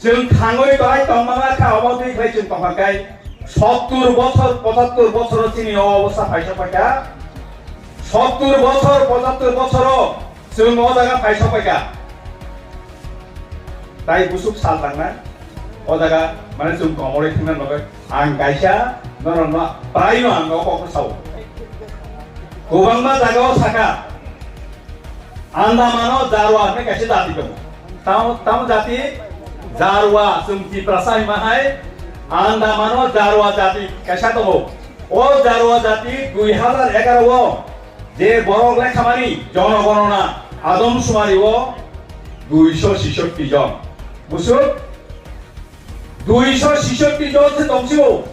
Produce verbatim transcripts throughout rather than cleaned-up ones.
Chwng thangwi bahai tongma kha, omo twi khlai chwng tongkha khe sottur bochor, pochattor bochoro chini o obostha paisa paikha. Sottur bochor, pochattor bochoro chwng o jaga paisa paikha. Tai busuk sal tangnai o jaga, mane chwng komorwi thangna nogwi ang kaisa norokno praino ang o kokno sao. Kwbangma jagao sakha, Andamano Jarwa hwnwi kaisa jati tongo. Tamo, tamo jati Jarwa, chwng Tiprasa hima hai Andamano Jarwa jati kaisa tongo. O Jarwa jati dui hazar egaro o je borok lekhamani jonogonona adom sumari o duiso sisotti jon. Busuk? Duiso sisotti jon se tongsio.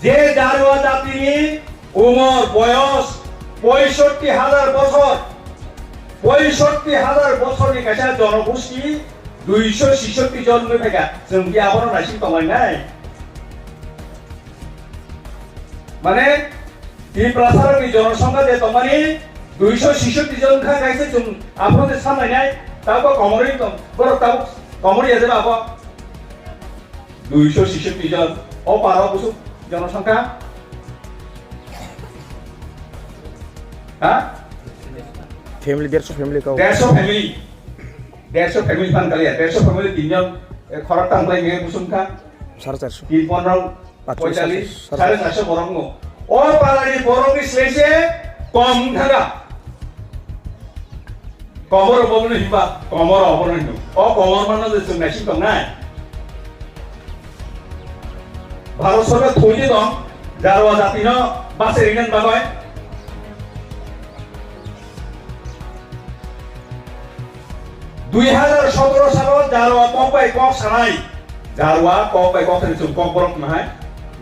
Je Jarwa jatini umor, boyos poisotti hazar bochor, poisotti hazar bochorni kaisa jonogosti duiso sisotti jon wngwi phaikha. Chwng khe abono naising tonglainai? Mane, Tiprasarokni jonosongkha je tongmani duiso sisotti jon wngkha, kaisa chwng aphuru je samlainai, tabuk komorwi tong, borok tabuk komorwi ya jeba abo. Duiso sisotti jon, o paro busuk jonosongkha? Ha? Family, derso family kau. Derso family. Derso family phan kaliya, derso family tinjon, eh, khorok tang khlai mega busung kha. Sare charso. Tin pondro, Pacho, poichalis, sare charso. Sare charso borok no. O palani borok ni sle se kom thaga. Komor obo no himba, komor obo no hino. O komor mano je chwng naising tongnai. Bharat sorkar thwini tong, Jarwa jati no bachai rinani bagwi. Dui hazar sotoro salo Jarwa kok bai kok sanai, Jarwa kok bai kok sanai, chwng kok borok hwnwi hai,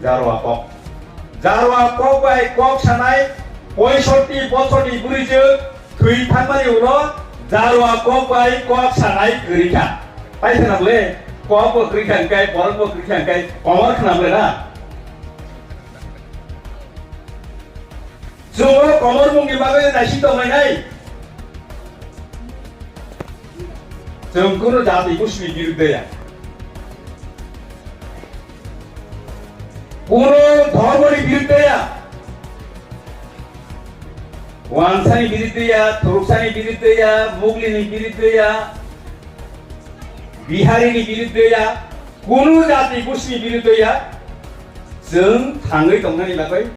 Jarwa kok. Jarwa kok bai kok sanai, poisotti bochorni bwrwi je thwi thangmani ulo Jarwa kok bai kok sanai kwrwi kha. Paisa na bole, kok bo kwrwi kha hwnkhe, borok bo kwrwi kha hwnkhe, komor khna bole na? Chwng o komor mungni bagwi naising tonglainai. Chwng kunu jati gusni biruddhe ya, kunu dhormoni biruddhe ya, wansani biruddhe ya, thuruksani biruddhe ya, muglini biruddhe ya, biharini biruddhe ya, kunu jati gusni biruddhe ya. Chwng thangwi tongnani bagwi